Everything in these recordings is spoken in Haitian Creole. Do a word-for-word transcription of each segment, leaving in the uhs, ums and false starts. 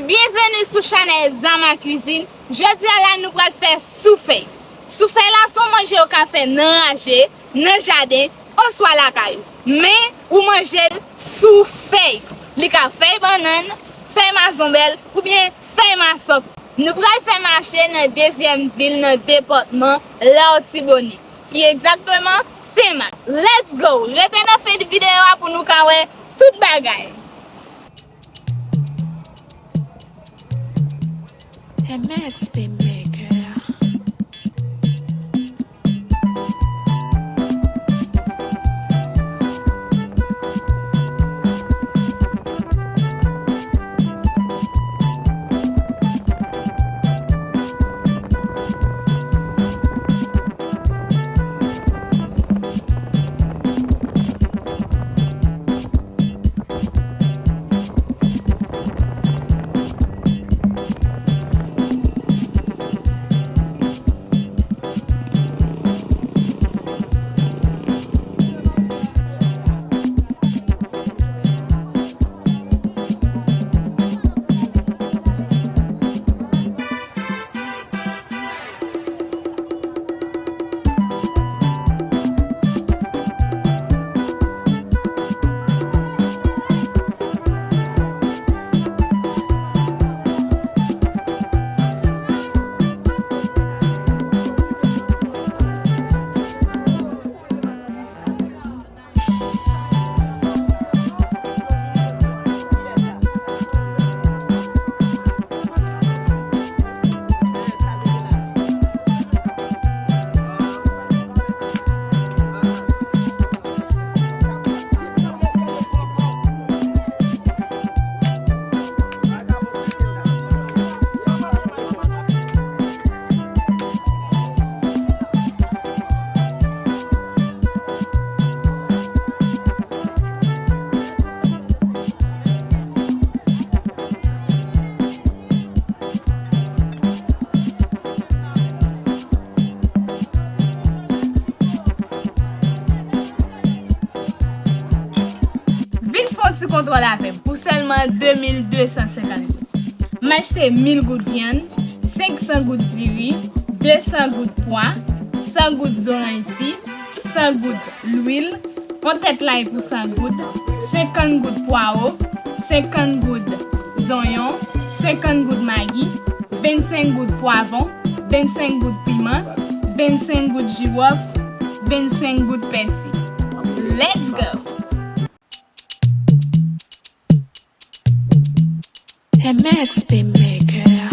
Byenveni sou chanèl Zama Cuisine. Jodi a la, nou pral fè soufèy. Soufèy la se yon manje yo ka fè nan raje, nan jaden, oswa lakay ou. Men, ou manje l sou fèy. Li ka fèy bannann, fèy mazonbèl, oubyen fèy masòk. Nou pral fè mache nan dezyèm vil nan depatman Latibonit, ki egzakteman Senmak. Let's go! Rete nan fen videyo a pou nou ka wè tout bagay. M X P Maker. Vin fè yon ti kontwòl avè m pou sèlman de mil de san senkant goud. M achte mil goud vyann, senk san goud diri, de san goud pwa, san goud zoranj si, san goud lwil, yon tèt lay pou san goud, senkant goud pwawo, senkant goud zonyon, senkant goud magi, vennsenk goud pwavwon, vennsenk goud piman, vennsenk goud jiwòf, vennsenk goud pèsi. Let's go! M X P Maker.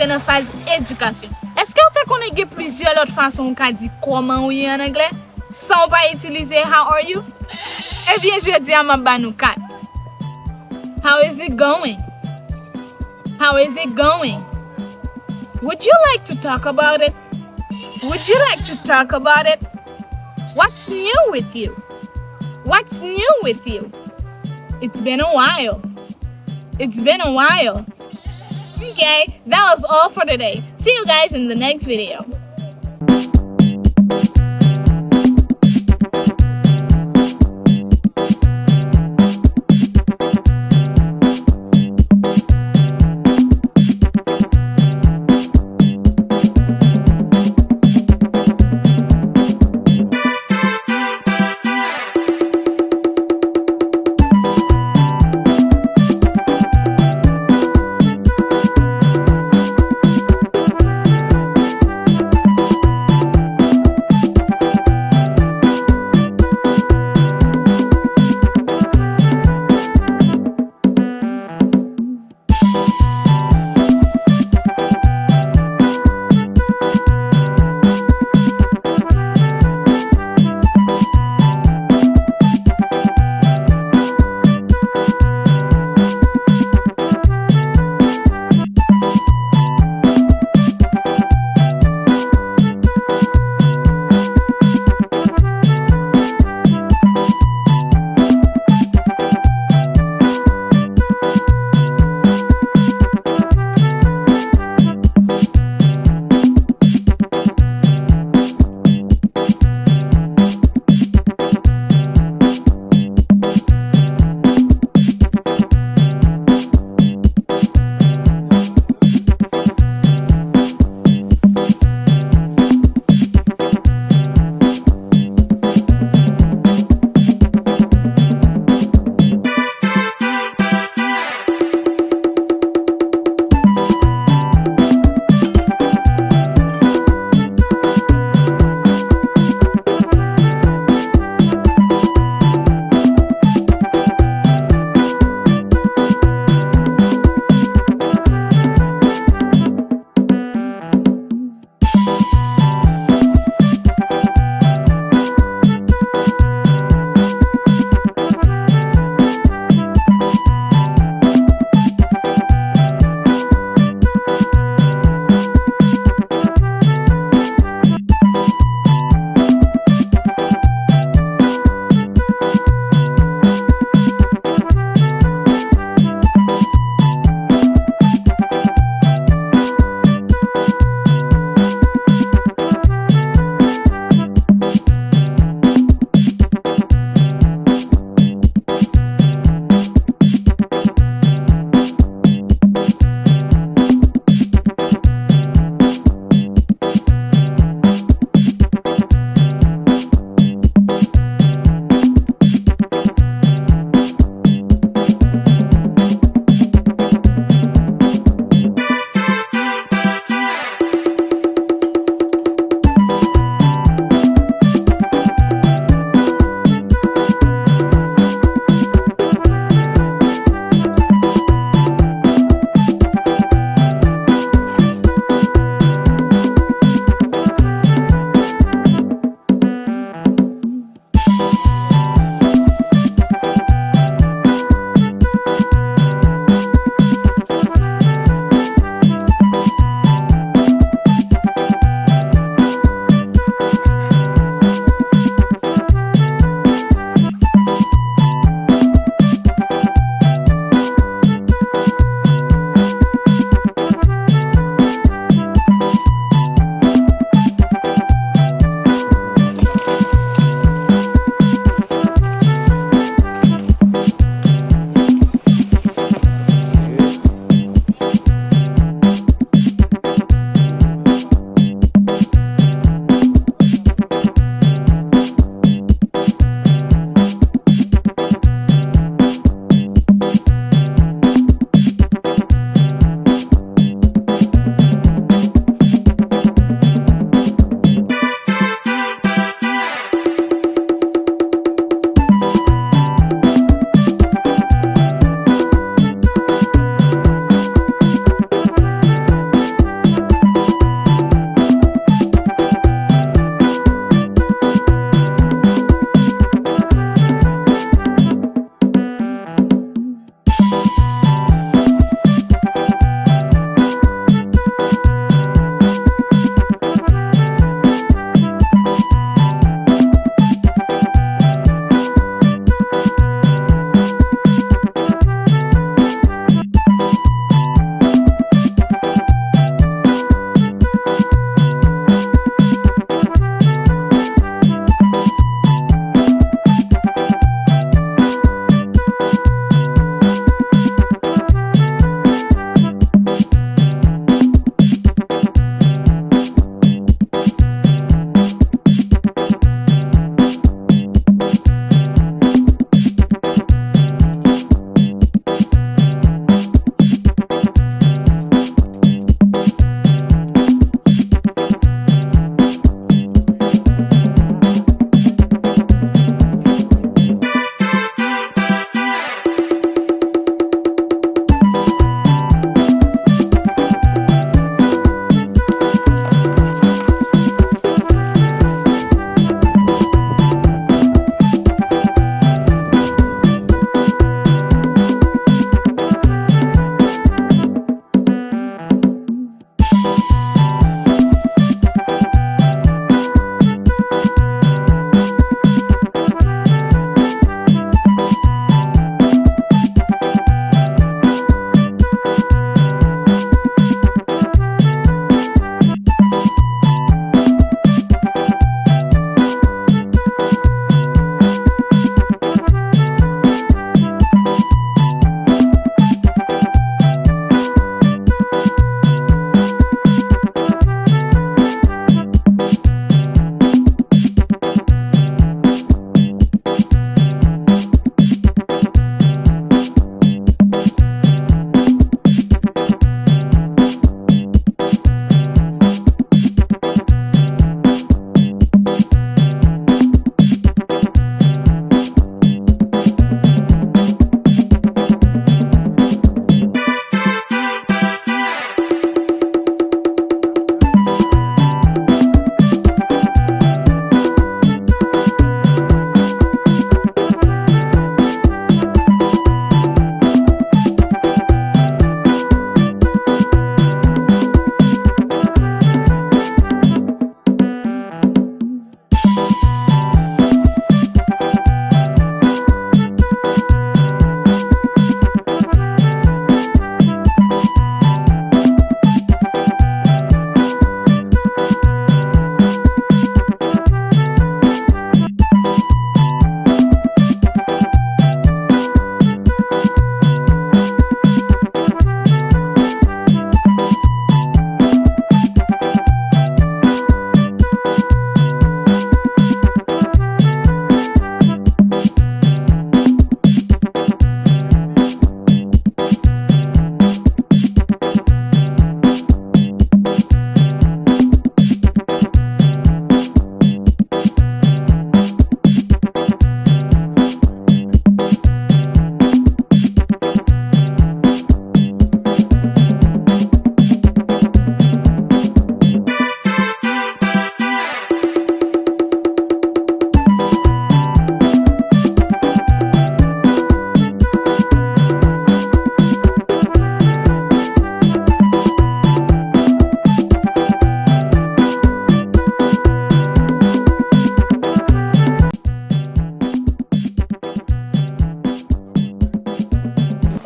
se nan faz edikasyon. Èske w te konnen gen plizyè lòt fason w ka di kòman w ye an anglè san w pa itilize how are you? Ebyen, jodi a m ap ba nou kat. How is it going? How is it going? Would you like to talk about it? Would you like to talk about it? What's new with you? What's new with you? It's been a while. It's been a while. Okay, that was all for today. See you guys in the next video.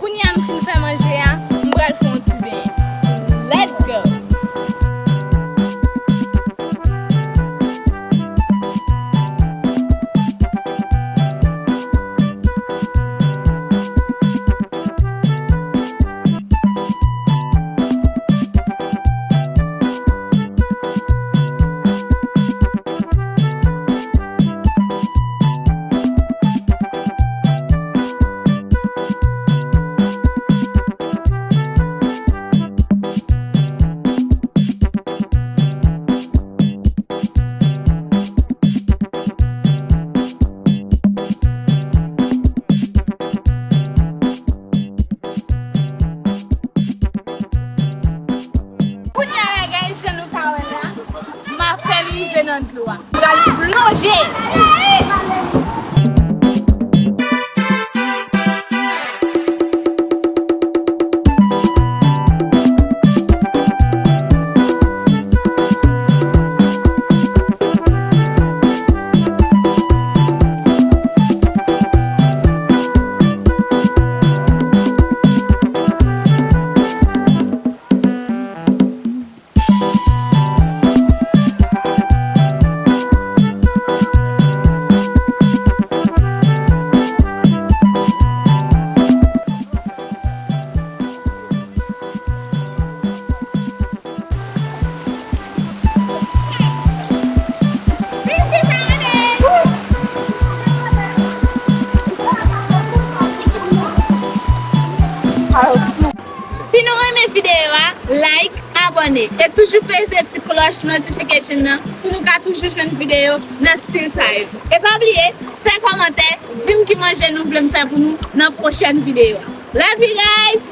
Kounye a m fin fè manje a, m pral fè yon ti benyen. Let's go! Kounye a la, guys, jan nou ka wè la, m apèn rive nan dlo a. M pral plonje. Hey, hey, hey. videyo a, like, abòne. E toujou peze ti klòch notification nan pou nou ka toujou jwenn videyo nan stil sa yo. E pa bliye, fè kòmantè, di m ki manje nou vle m fè pou nou nan pwochèn videyo a. Love you guys!